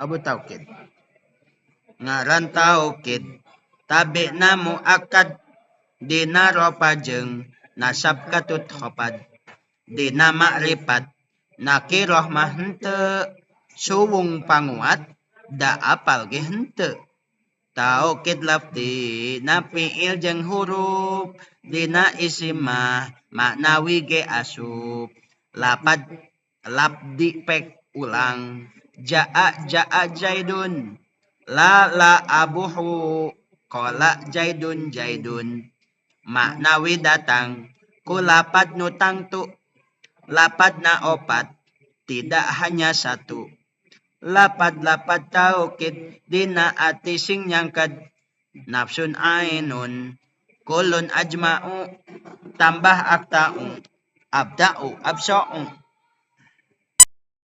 Abu taukid. Ngaran taukid tabi'na muakkad dina rofa jeung nasab katut khofad dina ma'rifat nakirah mah henteu suwung panguat da apal ge henteu. Taukid lafdi na fi'il jeung huruf dina isim mah maknawi ge asup lapad labdi pek ulang jaa jaa Zaidun la la abuhu qala Zaidun Zaidun maknawi datang ku lapad nu tangtu lapadna opat tidak hanya satu. Lapad-lapad taukid dina ati sing nyangked nafsun ainun kulun ajma'u tambah akta'u abda'u absa'u.